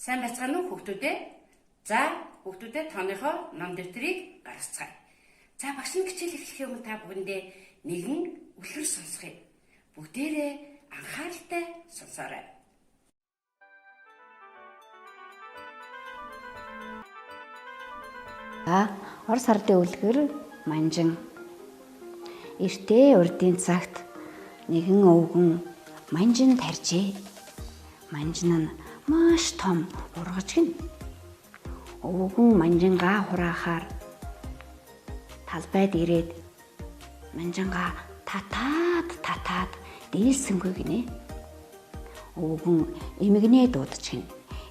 Сайн байцгаана уу хүүхдүүдээ? За, хүүхдүүдээ тооныхоо ном дэвтрийг гаргацгаая. За, багш нь хичээл эхлэхийн өмнө та бүхэндээ нэгэн үлгэр сонсгоё. Бүгдээрээ анхааралтай сонсоорой. За, Орос ардын үлгэр манжин. Эртээ урдын цагт нэгэн өвгөн манжин тарьжээ. Манжин нь маш том ургаж гин. Өвгөн манжингаа хураахаар талбайд ирээд манжингаа татаад татаад дийлсэнгүй гинэ. Өвгөн эмгэнээ дуудаж гин.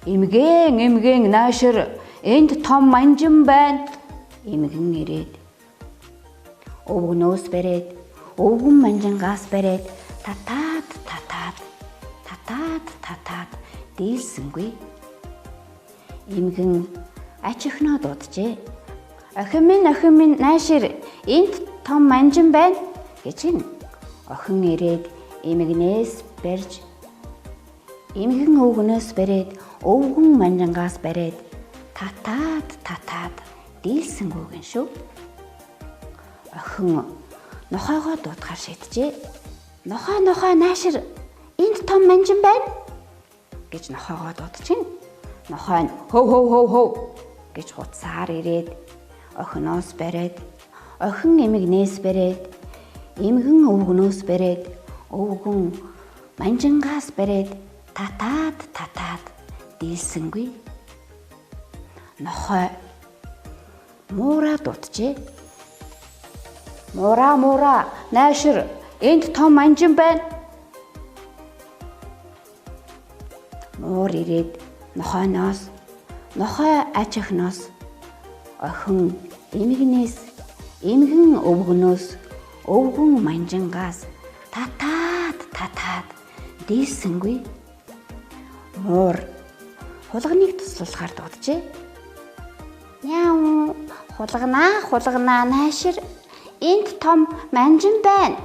Эмгэн, эмгэн наашир энд том манжин байна. Эмгэн ирээд өвгнөөс бариад, өвгөн манжингаас бариад татаад татаад татаад татаад дийлсэнгүй. Эмгэн ач охиноо дууджээ. Охин минь, охин минь наашир энд том манжин байна гэж гин. Охин ирээд эмгэнээс барьж, эмгэн өвгнөөс бариад, өвгөн манжингаас бариад татаад татаад дийлсэнгүй гин шүү. Охин нохойгоо дуудахаар шийджээ. Нохой, нохой наашир энд том манжин байна гэж нохойгоо дуудчихна. Нохой нь хов хов хов хов гэж хуцаар ирээд охиноос бариад, охин эмгэнээс бариад, эмгэн өвгнөөс бариад, өвгөн манжингаас бариад татаад татаад дийлсэнгүй. Нохой муураа дууджээ. Муураа, муураа наашир энд том манжин байна. Муур ирээд нохойноос, нохой аж охиноос, охин эмгэнээс, эмгэн өвгнөөс, өвгөн манжингаас татаад татаад дийлсэнгүй. Муур хулганыг туслуулахаар дууджээ. Няв, хулганаа, хулганаа наашир энд том манжин байна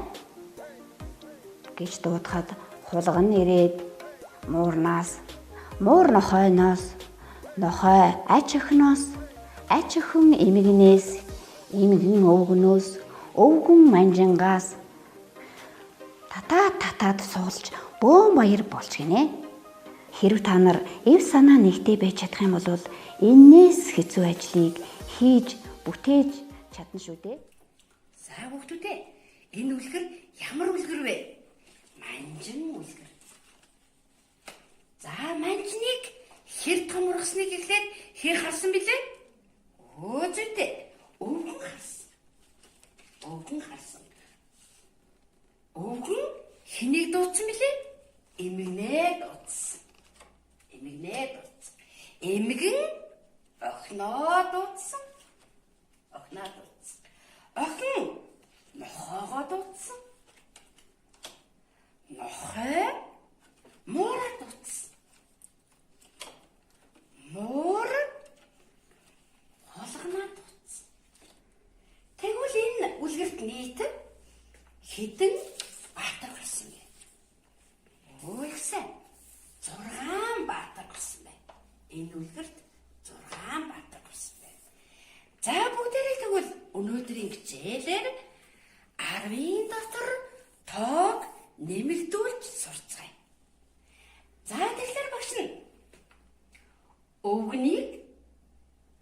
гэж дуудахад хулган ирээд муурнаас, муур нохойноос, нохой аж охиноос, аж охин эмгэнээс, эмгэн өвгнөөс, өвгөн манжингаас татаад татаад суулж бөөн баяр болж гинэ. Хэрв та нар эв санаа нэгтэй байж чадах юм бол энээс хэцүү ажлыг хийж бүтээж чадна шүү дээ. За, хүүхдүүдээ, энэ үлгэр ямар үлгэр вэ? Манжин үлгэр. За, манжныг хэр том ургасныг эхлээд хэн харсан билээ? Өө зүйтэй. Өвгөн харсан. Өвгөн харсан. Өвгөн хэнийг дуудсан билээ? Эмгэнээ дуудсан. Эмгэнээ дуудсан. Эмгэн охиноо дуудсан. Охиноо дуудсан. Охин нохойгоо дуудсан. Нохой муураа дуудсан. Муур хулганаа дуудсан. Тэгвэл энэ үлгэрт нийт хэдэн баатар гарсан бэ? Өө их сайн. 6 баатар гарсан байна. Энэ үлгэрт 6 баатар гарсан байна. За, бүгдээрээ тэгвэл өнөөдрийн хичээлээр 10-ын дотор тоог нэмэгдүүлж сурцгаая. За, тэгэхээр багш нь өвгнийг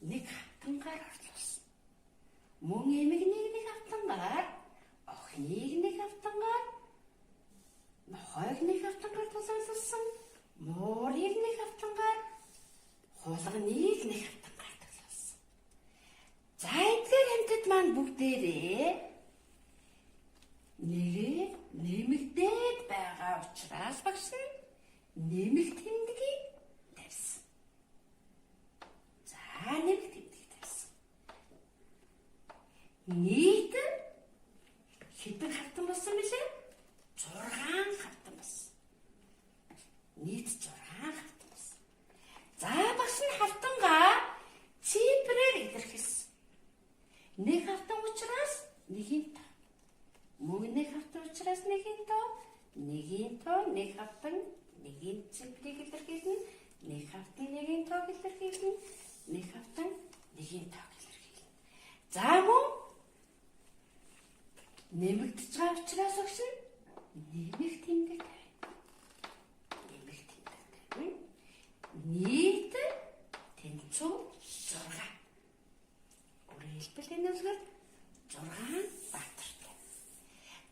нэг хавтангаар орлуулсан. Мөн эмгнийг нэг хавтангаар, охиныг нэг хавтангаар, нохойг нэг хавтангаар тулгуурласан, муурыг нэг хавтангаар, хулганыг нэг хавтангаар тулгуурласан. За, эдгээр амьтад маань бүгдээрээ нэрээ нэмэгдээд байгаа учраас багш нь нэмэх тэмдгийг тавьсан. За, нэмэх тэмдгийг тавьсан. Нийт хэдэн хавтан болсон билээ? 6 хавтан болсон. Нийт 6 хавтан болсон. За, багш нь хавтангаа цифрээр илэрхийлсэн. Нэг хавтан учраас нэгийн тоо. Мөн нэг хавтан учраас нэгийн тоо, нэгийн тоо, нэг хавтан нэгийн цифрийг илэрхийлнэ. Нэг хавтан нэгийн илэрхийлнэ. Нэг хавтан нэгийн тоог илэрхийлнэ. За мөн нэмэгдэж байгаа учраас огш нь нэмэх тэмдэг тавина. Нэмэх тэмдэг тавина. Нийт тэнцүү 6. Өөрөөр хэлбэл энэ үлгэр 6 баатартай.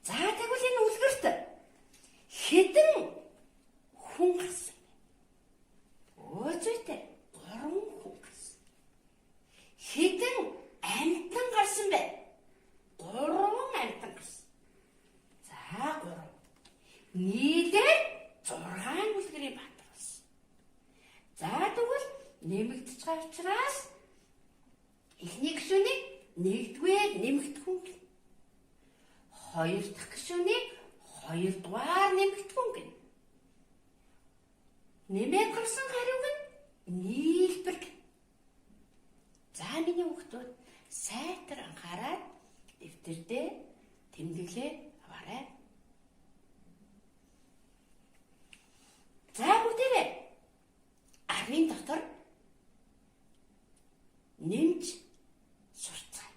За тэгвэл энэ үлгэрт хэдэн хүн гарсан бэ? Өө зүйтэй 3 хүн гарсан. Хэдэн амьтан гарсан бэ? 3 амьтан гарсан. За 3. Нийлээр 6 үлгэрийн баатар болсон. За тэгвэл нэмэгдэж байгаа учраас эхний гишүүнийг нэгдүгээр нэмэгдэхүүн гэнэ. Хоёр дахь гишүүнийг хоёрдугаар нэмэгдэхүүн гэнэ. Нэмээд гарсан хариуг нь нийлбэр гэнэ. За миний хүүхдүүд сайтар анхаарал дэвтэрдээ тэмдэглээ аваарай. За бүгдээрээ 10-ын дотор нэмж сурцгаая.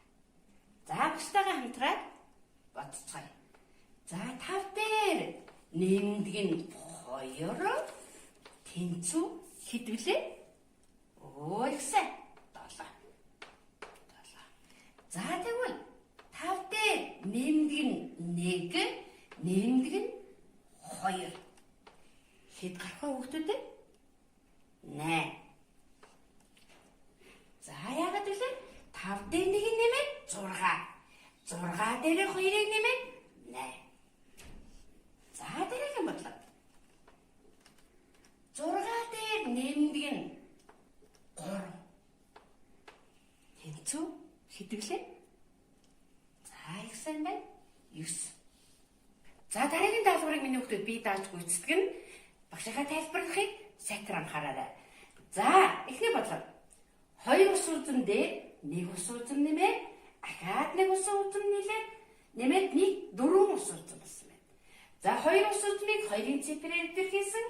За багштайгаа хамтраад бодцгаая. За 5 дээр нэмдэг нь 2 тэнцүү хэд вүлээ? Өө их сайн. 7. 7. За тэгвэл 5 дээр нэмдэг нь 1, нэмдэг нь 2. Хэд гарах вэ хүүхдүүд ээ? 8. За яагаад вэ? 5 дээр 1 нэмээд 6. 6 дээр 2-ыг нэмээд 8. За дараагийн бодлого. 6 дээр нэмдэг нь 3. Тэнцүү хэд гэлээ? За их сайн байна. 9. За дараагийн даалгаврыг миний хүүхдүүд би дааж гүйцэтгэн багшийнхаа тайлбарлахыг сайтар анхаараарай. За эхний бодлого. 2 ус үзэм дээр 1 ус үзэм нэмээд ахаад 1 ус үзэм нэлээд нэмээд нийт 4 ус үзэм болсон байна. За 2 ус үзмийг 2-ын цифрээр илэрхийлсэн,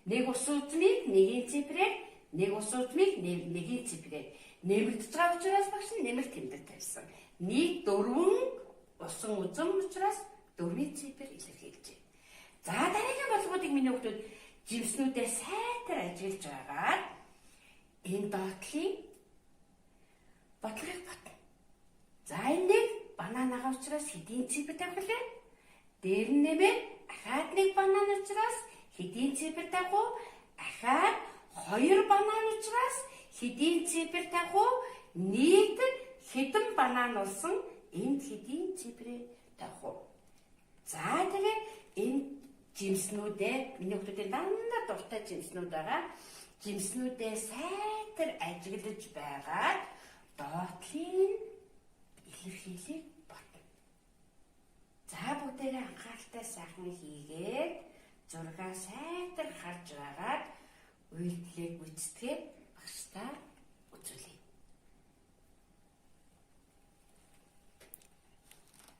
1 ус үзмийг 1-ийн цифрээр, 1 ус үзмийг 1-ийн цифрээр нэмэгдэж байгаа учраас багш нь нэмэлт тэмдэг тавьсан. Нийт 4 усан үзэм учраас 4-ийн цифр илэрхийлжээ. За дараагийн бодлогоодыг миний хүүхдүүд жимснүүдээ сайтар ажиглаж байгаад энэ доотлын бодлогыг батна. За энэ нэг бананагаа учраас хэдийн цифр тавих вэ? Дээр нь нэмээд ахаад нэг банан учраас хэдийн цифр тавих уу? Ахаад 2 банан учраас хэдийн цифр тавих уу? Нийт хэдэн банан болсон энд хэдийн цифрээ тавих уу? За тэгээд энэ жимснүүдээ миний хүүхдүүдийн дандаа дуртай жимснүүд байгаа. Жимснүүдээ сайтар ажиглаж байгаад доотлын илэрхийлийг ботно. За бүгдээрээ анхааралтай сайхан хийгээд зургаа сайтар харж байгаад үйлдэлээ гүйцэтгээд багшдаа үзүүлье.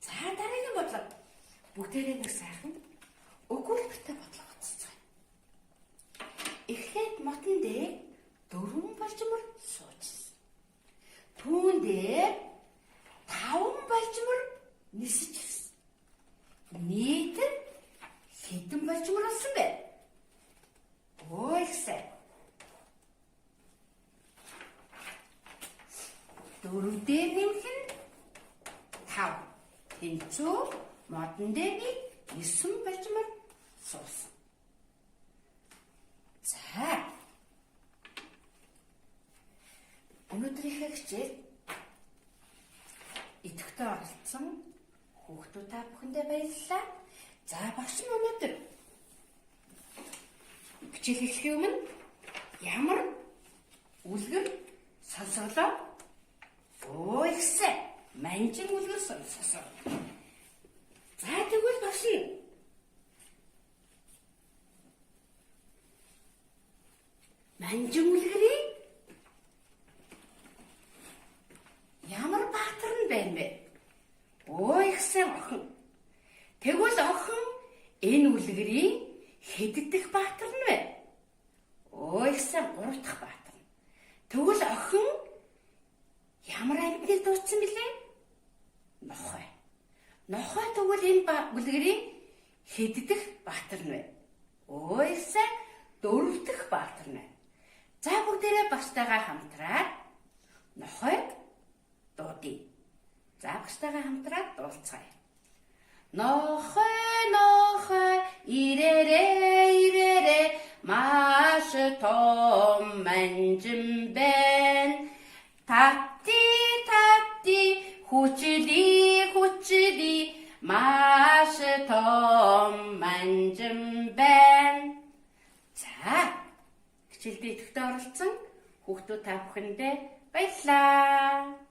За дараагийн бодлого. Бүгдээрээ нэг сайхан өгүүлбэртэй бодлого үзцгээе. Эхлээд мотон дээр 4 болжмор суужсэн. Түүн дээр 5 болжмор нисэж ирсэн. Нийт хэдэн болжмор болсон бэ? Өө их сайн. 4 дээр нэмэх нь 5. Тэнцүү модон дээр нэг 9 болжмор суусан. За. Өнөөдрийнхээ хичээл идэвхтэй оролцсон хүүхдүүд та бүхэндээ баярлалаа. За багш нь өнөөдөр хичээл эхлэхийн өмнө ямар үлгэр сонсголоо? Өө их сайн. Манжин үлгэр сонсгосон. За тэгвэл багш нь манжин үлгэрийн ямар баатар нь байна бэ? Өө их сайн охин. Тэгвэл охин энэ үлгэрийн хэд дэх баатар нь вэ? Өө их сайн 3 дахь баатар нь. бүлгэрийн хэд дэх баатар нь вэ? Өөсөө дөрөв дэх баатар нь. За бүгдээрээ багштайгаа хамтраад нохойг дуудъя. За багштайгаа хамтраад дуулцгаая. Нохой, нохой, ирээрээ, ирээрээ, маш том манжин байна. Татти, татти, хүчли, хүчли, маш том манжин байна. За, хичээлдээ идэвхтэй оролцсон хүүхдүүд та бүхэндээ баярлалаа.